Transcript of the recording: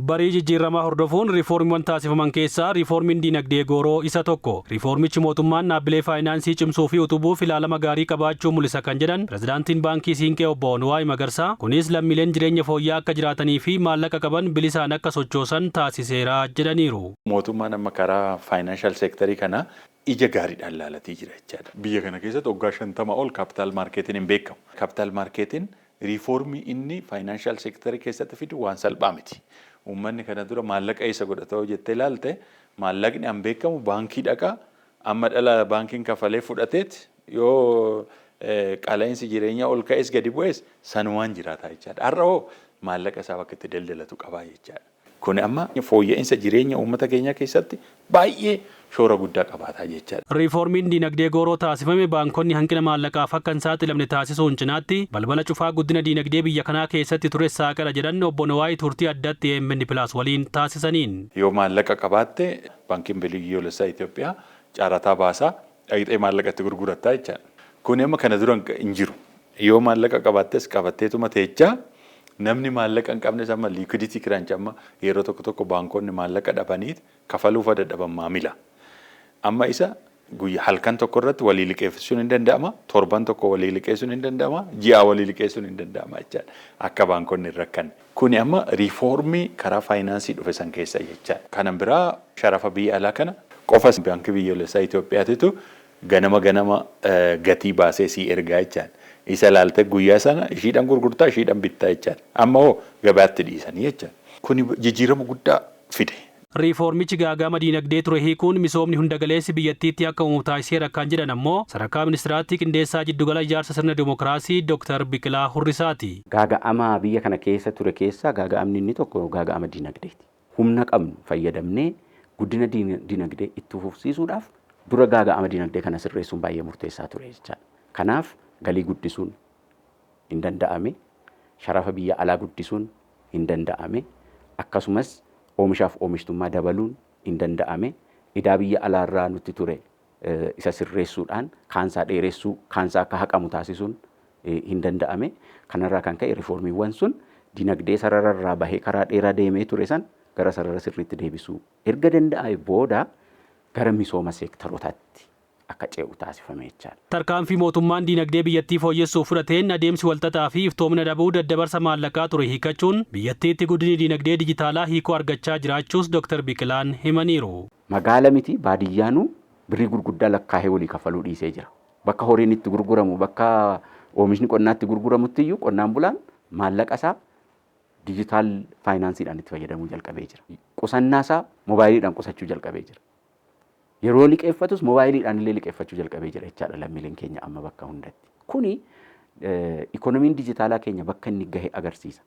Barii jijjiiramaa hordofuun riifoormiiwwan taasifaman keessaa riifoormiin diinagdee gooroo isa tokko. Riifoormichi mootummaan dhaabbilee faayinaansii cimsuu fi utubuuf ilaalama gaarii qabaachuu mul'isa kan jedhan pirezidaantiin Baankii Siinqee Obbo Nuwaay Magarsaa, kunis lammiileen jireenya fooyya'aa akka jiraatanii fi maallaqa qaban bilisaan akka sochoosan taasiseera jedhaniiru. Mootummaan amma karaa financial sectorii kana ija gaariidhaan laalatii jira jechaadha. Biyya kana keessatti waggaa 50 ol capital marketiin hin beekamu. Capital marketiin riifoormii inni financial sectorii keessatti fidu waan salphaa miti. Uummanni kana dura maallaqa eessa godhata jettee ilaalte, maallaqni an beekamu baankii dhaqaa, amma dhala baankiin kafalee fudhateet yoo qaala'insi jireenyaa ol ka'es gadi bu'es sanumaan jiraata jechaadha. Har'a hoo maallaqa isaa bakka itti daldalatu qabaa jechaadha. Kun amma fooyya'insa jireenya uummata keenyaa keessatti baay'ee shoora guddaa qabaataa jechaadha. Riifoormiin diinagdee gooroo taasifame baankonni hanqina maallaqaaf akka hin saaxilamne taasisuun cinaatti balbala cufaa guddina diinagdee biyya kanaa keessatti ture saaqala jedhan Obbo Nawaay turtii addatti AMN Plus waliin taasisaniin. Yoo maallaqa qabaatte, Baankiin Biyyoolessaa Itoophiyaa caarataa baasaa, dhaqxee maallaqa itti gurgurattaa jechaadha. Kun amma kana dura hin jiru. Yoo maallaqa qabaattes qabatteetuma teechaa, namni maallaqa hin qabnes amma liquidity crunch, amma yeroo tokko tokko baankonni maallaqa dhabanii kafaluuf dadhaban maamila. Amma isa guyyaa halkan tokko irratti walii liqeessuun hin danda'ama, torban tokko walii liqeessuun hin danda'ama, ji'a walii liqeessuun hin danda'ama jechaadha. Akka baankonni hin rakkanne. Kuni amma riifoormii karaa faayinaansii dhufe san keessa jechaadha. Kanan biraa sharafa biyya alaa kana qofa Baankii Biyyoolessaa Itoophiyaatitu ganama ganama gatii baasee sii ergaa jechaadha. Isa ilaaltee guyyaa sana ishiidhaan gurgurtaa, ishiidhaan bittaa jechaadha. Amma hoo gabaatti dhiisanii jechaadha. Kuni jijjiirama guddaa fide. Riifoormichi gaagama diinagdee ture hiikuun misoomni hundagaleessi biyyattiitti akka uumamu taasiseera kan jedhan ammoo sadarkaa ministiraatti qindeessaa jiddugala ijaarsa sirna dimookiraasii Dr. Biqilaa Hurrisaati. Gaaga'ama biyya kana keessa ture keessaa gaaga'amni inni tokko gaaga'ama diinagdeeti. Humna qabnu fayyadamnee guddina diinagdee itti fufsiisuudhaaf dura gaaga'ama diinagdee kana sirreessuun baay'ee murteessaa ture jechaadha. Kanaaf galii guddisuun hin danda'ame, sharafa biyya alaa guddisuun hin danda'ame, akkasumas oomishaaf oomishtummaa dabaluun hin danda'ame, idaa biyya alaarraa nutti ture isa sirreessuudhaan kaansaa dheeressuu, kaansaa akka haqamu taasisuun hin danda'ame. Kanarraa kan ka'e riifoormiiwwan sun dinagdee sarararraa bahee karaa dheeraa deemee ture san gara sarara sirriitti deebisuu erga danda'ame booda gara misooma seektarotaatti akka ce'u taasifame jechaadha. Tarkaanfii mootummaan diinagdee biyyattii fooyyessuuf fudhateen adeemsi walxaxaa fi iftoomina dhabuu daddabarsa maallaqaa ture hiikachuun biyyattiitti guddinni diinagdee dijitaalaa hiikoo argachaa jiraachuus Dr. Biqilaan himaniiru. Magaala miti, baadiyyaanuu birrii gurguddaa lakkaa'ee walii kafaluu dhiisee jira. Bakka horiin itti gurguramu, bakka oomishni qonnaa itti gurguramutti iyyuu qonnaan bulaan maallaqa isaa digital faayinaansiidhaan itti fayyadamuu jalqabee jira. Qusannaa isaa moobaayiliidhaan qusachuu jalqabee jira. Yeroo liqeeffatus moobaayiliidhaan illee liqeeffachuu jalqabee jira jechaadha lammiileen keenya amma bakka hundatti. Kuni ikoonomiin dijitaalaa keenya bakka inni gahe agarsiisa.